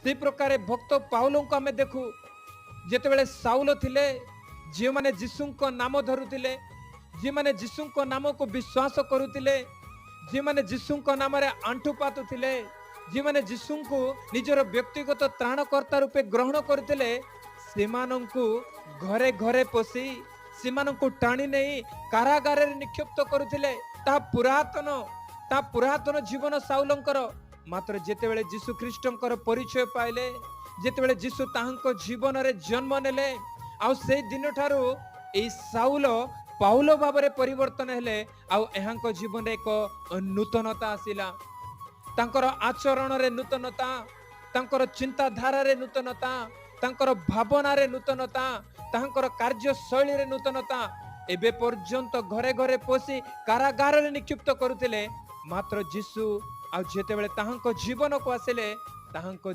ସେ ପ୍ରକାରେ ଭକ୍ତ ପାଉଲଙ୍କୁ ଆମେ ଦେଖୁ, ଯେତେବେଳେ ସାଉଲ ଥିଲେ, ଯେଉଁମାନେ ଯୀଶୁଙ୍କ ନାମ ଧରୁଥିଲେ, ଯେଉଁମାନେ ଯୀଶୁଙ୍କ ନାମକୁ ବିଶ୍ୱାସ କରୁଥିଲେ, ଯେଉଁମାନେ ଯୀଶୁଙ୍କ ନାମରେ ଆଣ୍ଠୁ ପାତୁଥିଲେ, ଯେଉଁମାନେ ଯୀଶୁଙ୍କୁ ନିଜର ବ୍ୟକ୍ତିଗତ ତ୍ରାଣକର୍ତ୍ତା ରୂପେ ଗ୍ରହଣ କରୁଥିଲେ, ସେମାନଙ୍କୁ ଘରେ ଘରେ ପଶି ସେମାନଙ୍କୁ ଟାଣି ନେଇ କାରାଗାରରେ ନିକ୍ଷିପ୍ତ କରୁଥିଲେ। ତାହା ପୁରାତନ ଜୀବନ ସାଉଲଙ୍କର। ମାତ୍ର ଯେତେବେଳେ ଯୀଶୁ ଖ୍ରୀଷ୍ଟଙ୍କର ପରିଚୟ ପାଇଲେ, ଯେତେବେଳେ ଯୀଶୁ ତାହାଙ୍କ ଜୀବନରେ ଜନ୍ମ ନେଲେ, ଆଉ ସେଇ ଦିନଠାରୁ ଏଇ ସାଉଲ ପାଉଲ ଭାବରେ ପରିବର୍ତ୍ତନ ହେଲେ ଆଉ ଏହାଙ୍କ ଜୀବନରେ ଏକ ନୂତନତା ଆସିଲା। ତାଙ୍କର ଆଚରଣରେ ନୂତନତା, ତାଙ୍କର ଚିନ୍ତାଧାରାରେ ନୂତନତା, ତାଙ୍କର ଭାବନାରେ ନୂତନତା, ତାଙ୍କର କାର୍ଯ୍ୟଶୈଳୀରେ ନୂତନତା। ଏବେ ପର୍ଯ୍ୟନ୍ତ ଘରେ ଘରେ ପଶି କାରାଗାରରେ ନିକ୍ଷିପ୍ତ କରୁଥିଲେ, ମାତ୍ର ଯୀଶୁ ଆଉ ଯେତେବେଳେ ତାହାଙ୍କ ଜୀବନକୁ ଆସିଲେ, ତାହାଙ୍କ